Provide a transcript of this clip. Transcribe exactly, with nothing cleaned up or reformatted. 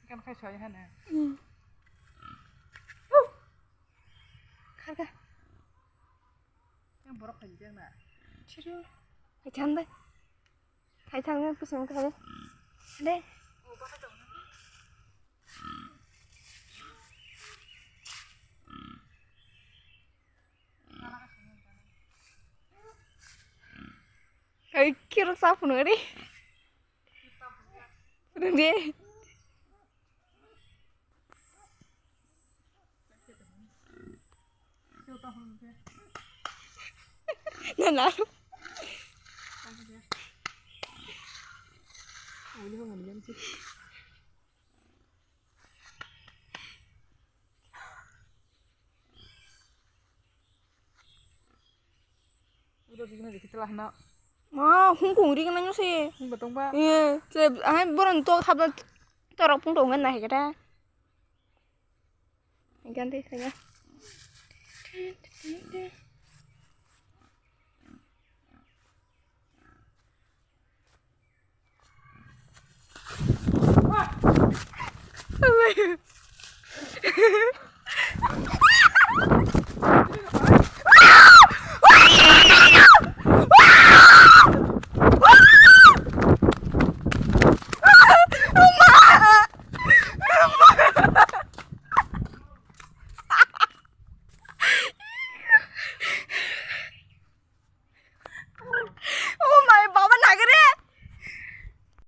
Kan khai soi hana. Kharka. Yang borok khai jeng na. Chiru. Khai chan de. Khai chan de pusing khai. De. Hai, kiro sapu nori. Rende. Na, na. Udah di sini dikit lah, nak. Ma, hungkung ri kana nyose. Hung betong ba. Eh, se hai boran to khapna torok pung tong na hekata. Ganti saya.